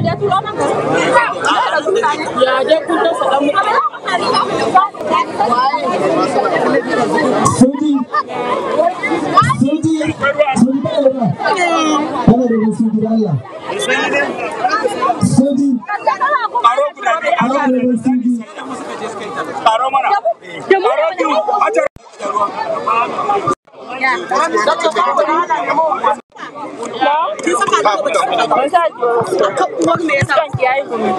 Ya dai kun dasa dan mutane. Soji, soji, soji ba da ruwa. Kana da wasu gida Allah. Soji, Karo guda biyu. kana da wasu soji. Karo mana. Karo biyu. Ajar. Ban sa ki ba. Kan ki yayi gumi.